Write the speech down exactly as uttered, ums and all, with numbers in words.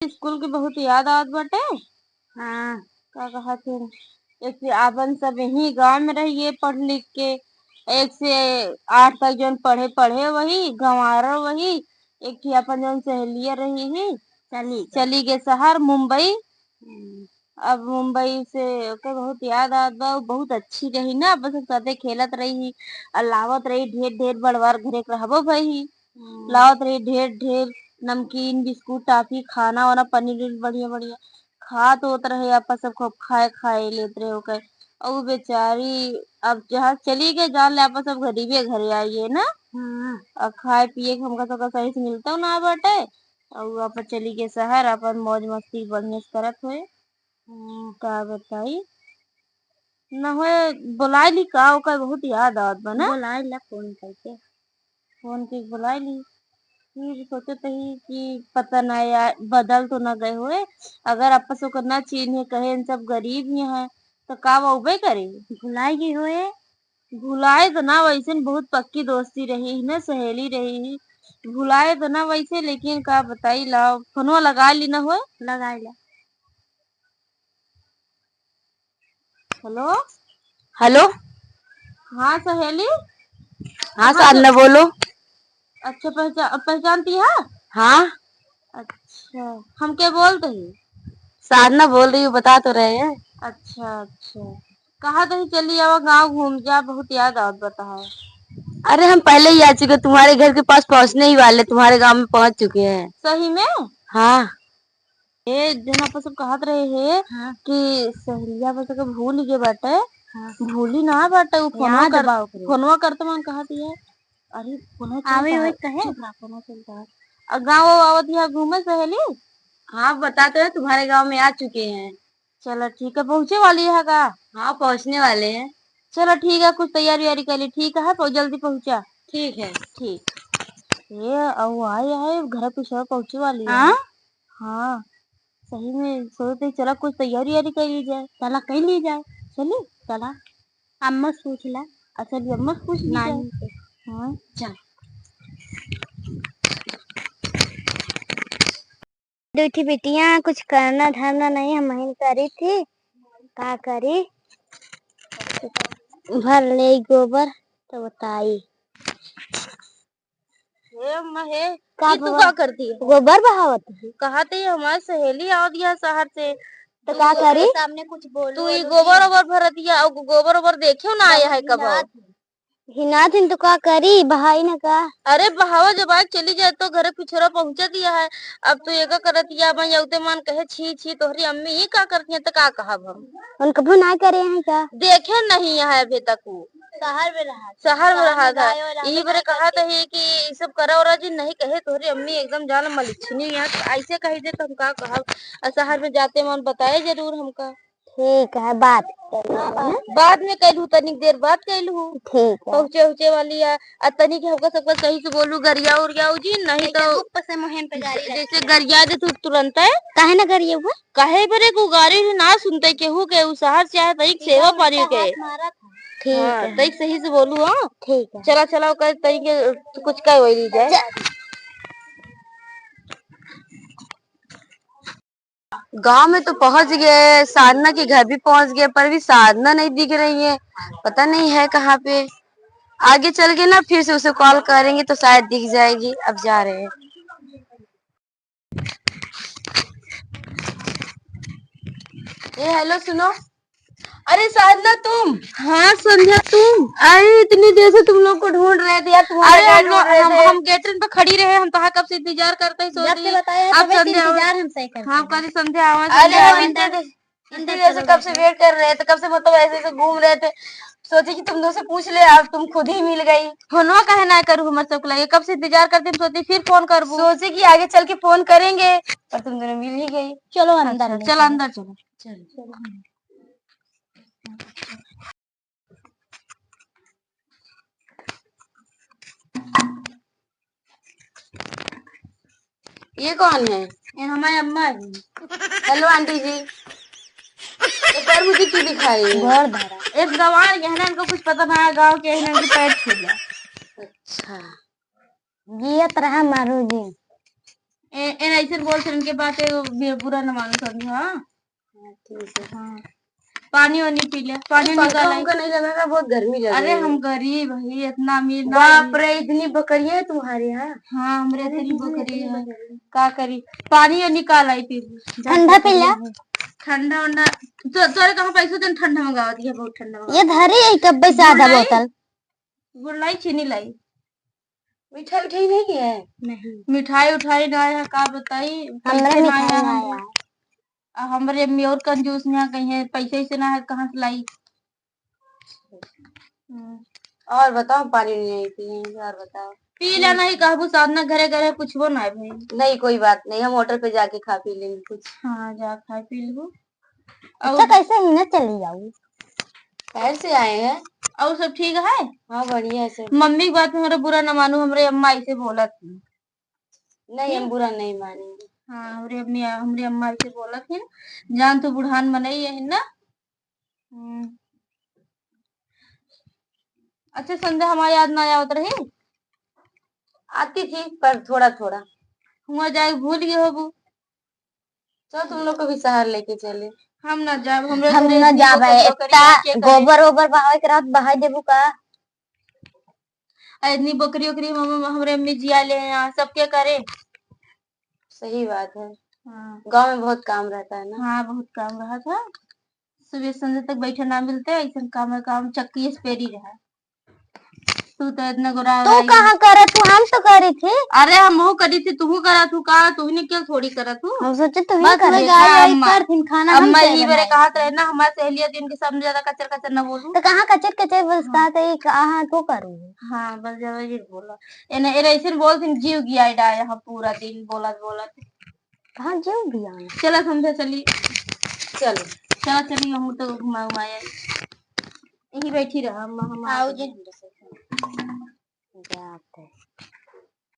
स्कूल के बहुत याद आवत बाटे। हाँ। का कहत हूँ, एक से आपन सब यही गाँव में रहिए पढ़ लिख के, एक से आठ तक जौन पढ़े, पढ़े वही, गंवारा वही, एक ठे आपन जौन सहेलिया रही ही, चली गई। चली गए शहर मुंबई। हम्म। अब मुंबई से ओके बहुत याद आवत बा, उ बहुत अच्छी रही ना, बस साथे खेलत रही ही, और लावत रही ढेर ढेर बड़वार घरे के रहबो भई ही। हम्म। लावत रही ढेर ढेर नमकीन, बिस्कुट, टॉफी, खाना वाना, पनीर उनीर बढ़िया बढ़िया खात होत रहे, आपस सब खूब खाए खाए लेत रहे ओके। और उ बेचारी अब जहाँ चली गए, जान ले आपस सब गरीबे घरे आई है ना। हाँ। और खाए पिए के हमका सबका सही से मिलता ना बाटे। और उ आपन चली गए शहर, आपन मौज मस्ती बढ़िया से करत हुए। हम्म, का बताई, न होए, बोलाए ली का, ओकर बहुत याद आवत बा ना। बोलाए ला फोन करके। फोन के बोलाए ली। फिर सोचत ही कि पता ना यार, बदल तो ना गए होए। अगर आपस ओकर ना चिन्हे, कहे इन सब गरीब ही हैं, तो का वो उबे करे? भुलाए गई होए। भुलाए तो ना, वैसे बहुत पक्की दोस्ती रही है ना, सहेली रही है। भुलाए तो ना वैसे, लेकिन का बताई, लाओ फोनवा लगा ली ना होए। लगा ला। हेलो। हेलो। हाँ सहेली। हाँ, हाँ, साधना तो बोलो। अच्छा, पहचान, पहचानती है? हाँ। अच्छा, हम क्या बोलते हैं? साधना बोल रही हूँ, बता तो रहे हैं। अच्छा, अच्छा। कहा तो चली आवा, गाँव घूम जा, बहुत याद आवत बता है। अरे, हम पहले ही आ चुके, तुम्हारे घर के पास पहुँचने ही वाले, तुम्हारे गाँव में पहुँच चुके हैं। सही में? हाँ। ए, जौन आपस सब कहत रहे हे हाँ। कि सहेलिया बस के भूल गए बाटे, हाँ। भूली ना बाटे, उ फोनवा याद कर, बा ओकरे। फोनवा करत मन कहत है, अरे, फोनवा आवे चलता होई है, कहे? चुप रहा, फोनवा चलता है। आ गाँव आवत है घूमे सहेली? हाँ, बताते हैं, तुम्हारे गाँव में आ चुके हैं। चलो ठीक है, पहुँचे वाली है का? हाँ, पहुँचने वाले हैं। चलो ठीक है, कुछ तैयारी वैयारी कर ली, ठीक है, पहुँ-, जल्दी पहुँचा। ठीक है। ठीक। ये, अउ आए, आए, घर पीछे पहुँचे वाली है। हाँ? हाँ, सही में सोचते ही चला कुछ तैयारी वैयारी कर ली जाए। चला कर ली जाए। चली? चला। अम्मा से पूछ ला। अच्छा, चलिए अम्मा से पूछ ली जाए। नहीं। हाँ। चल। दू ठी बिटिया कुछ करना धरना नहीं, हमहिन करी थी, का करी? भर ले गोबर तो बताई। हे अम्मा हे, का ई तू बा-, का करती है? गोबर बहावत है। कहा तो ये हमारी सहेली आवत है शहर से। तो तू का करी? सामने कुछ बोलो, तू ई गोबर ओबर भरत है, और गोबर ओबर देखे ना आया है कब? घिनात हिन तो का करी, बहाई न का? अरे बहावा जब आग चली जाए तो घरे पिछोरा पहुँचा दिया है। अब तू एका करत या, मैं यौते मान कहे, "छी, छी, तोहरी अम्मी ई का करती है?" तो का कहब हम? उन कभू ना करे हैं का? देखे नहीं है अभी तक वो। शहर में रहा। शहर में रहा था। यही बरे कहा था ही कि ई सब करा ओरा जी नहीं कहे, "तोहरी अम्मी एकदम जान मलिच्छनी है।" तो ऐसे कही दे तो हम का कहब? और शहर में जाते मन बताए जरूर हमका। ठीक है, बात कर लेबो ना। बाद में कैलू, तनिक देर बाद कैलू। ठीक है। पहुँचे उहुँचे वाली है, आ तनिक हमका सबका सही से बोलू, गरिया उरियाऊ जी, नहीं तो धूप से मुहिम पे जारी जैसे रखिए। गरिया दे तू तुरंत है। काहे ना गरिया हुआ? काहे बरे को गारी ना सुनते केहू के, उ शहर से आए तनिक सेवा पानी के। ठीक हाँ, है। तनिक सही से बोलू, हाँ। ठीक है। चला, चला, ओकर तनिक कुछ कह वही जाए। जा। गांव में तो पहुंच गए, साधना के घर भी पहुंच गए, पर भी साधना नहीं दिख रही है, पता नहीं है कहाँ पे। आगे चल के ना फिर से उसे कॉल करेंगे तो शायद दिख जाएगी। अब जा रहे हैं। ए, हेलो, सुनो। अरे साधना, तुम? हाँ संध्या, तुम? अरे इतनी देर से तुम लोग को ढूंढ रहे थे यार, तुम्हारा अरे घर हम लोग, ढूंढ रहे हम, थे। हम गेटन पे खड़ी रहे, हम तोहार कब से इंतजार करते ही सो जब से रही। बताया, अब तबे से संध्या आवाज। इंतजार हम सही करते। हाँ, कभी संध्या आवाज हाँ, नहीं अरे हम आवाज। इतने देर, इतनी देर से कब से वेट कर रहे थे, कब से मतलब ऐसे ऐसे घूम रहे थे, सोचे कि तुम दोनों से पूछ ले, अब तुम खुद ही मिल गई। फोनवा काहे ना करू हमर सबके लगे, कब से इंतजार करते, हम सोचे फिर फोन करबू। सोचे कि आगे चल के फोन करेंगे, पर तुम दोनों मिल ही गई। चलो अंदर अच्छा, ले चल चलो। अंदर चलो। चल। ये कौन है? ये हमारी अम्मा है। हेलो आंटी जी। ये पैर मुझे क्यों दिखा रही है? घर धरा। एक गंवार है ना, इनको कुछ पता ना है, गांव के हैं ना, इनके पैर छू लिया। अच्छा। जियत रहा मारू जी। ए, ए, ऐसे बोल से इनके बात है, बे-, बुरा न मानो समझो, हाँ? हाँ, ठीक है। हाँ। पानी वानी पी ले, पानी अरे, पंखा निकाल आई। उनका नहीं लगा ना, बहुत गर्मी लग अरे, रही है। हम गरीब है, इतना अमीर ना बाप है। रे, इतनी बकरियां है तुम्हारे यहाँ? हाँ, हमरे अरे, इतनी तुमसे बकरी इतनी है। बकरी। का करी? पानी वानी निकाल आई पी। ठंडा पी ले। ठंडा वंडा, तो, तोरे कहाँ पैसा देन ठंडा मंगावा दिया, बहुत ठंडा मंगावा ये दिया। धरी है कब्बे से आधा गुड़ लाई? बोतल। गुड़ लाई, चीनी लाई। मिठाई उठाई नहीं है? नहीं। मिठाई उठाई ना है, का बताई? हमरा पैसे ना मिठाई है ना हम-, है। आ, हमरे अम्मी और कंजूस ना कहीं है, पैसे से ना है, कहाँ से लाई? हम्म। और बताओ, पानी नहीं आई पी, और बताओ। पी ले, नहीं कहबू, साधना घरे घरे कुछ वो ना है भाई। नहीं, कोई बात नहीं, हम होटल पे जाके खा पी लेंगे कुछ। हाँ, जा खा पी लेबू। अच्छा, और कैसे ही ना चली जाऊ? कैसे आए हैं? और सब ठीक है? हाँ, बढ़िया है सब। मम्मी की बात में हमरा बुरा न मानू, हमरे अम्मा ऐसे बोलत ही। नहीं, हम बुरा नहीं मानेंगे। हाँ, हमरे अम्मी, हमरे अम्मा ऐसे बोलत ही ना, जान तू बुढ़ान मनई है ना। हम्म। अच्छा, संध्या हमारी याद ना आवत रही? आती थी, पर थोड़ा थोड़ा। हुआ जाए भूल गए होबू। चलो, तुम लोग को भी शहर लेके चले। हम ना जाब, हमरे हम घरे ना इतनी जाब, बकरी, बकरी इतना है, के करे? गोबर ओबर बहावे के रहत, बहाई देबू का? आ, इतनी बकरी ओकरी हम, हम, हमरे अम्मी जिया ले हैं यहाँ, सब के करे? सही बात है। हाँ। गाँव में बहुत काम रहता है ना। हाँ, बहुत काम रहत है। सुबह संध्या तक बैठे ना मिलते, ऐसन काम है, काम चक्की स्पेरी रहा। तू तो इतना गोरा तू रही। कहाँ करत हूँ? हम तो करी थी। अरे, हम वो करी थी, तू करा तू का? तू ने क्या थोड़ी करा तू? हम सोचे तू ही बस करे। मैं गाय देखा आई अम्मा। कर दिन खाना हम अम्मा चाहे यही बरे बनाए। कहत रहे ना, हमारे सहेलिया दिन के सामने ज्यादा कचर कचर ना बोलू। तो कहाँ कचर कचर बस हाँ। कहत है, कहाँ तू करू? हाँ, बस ज्यादा ये बोला। एने, एने ऐसे बोल दिन जीव गिया डाय, हम पूरा दिन बोलत बोलत। कहाँ जीव गिया? चला संध्या चली। चलो। चला चली, हम तो घुमा घुमाए। यहीं बैठी रहा, अम्मा, हम आओ आते जी। हैं। जात है।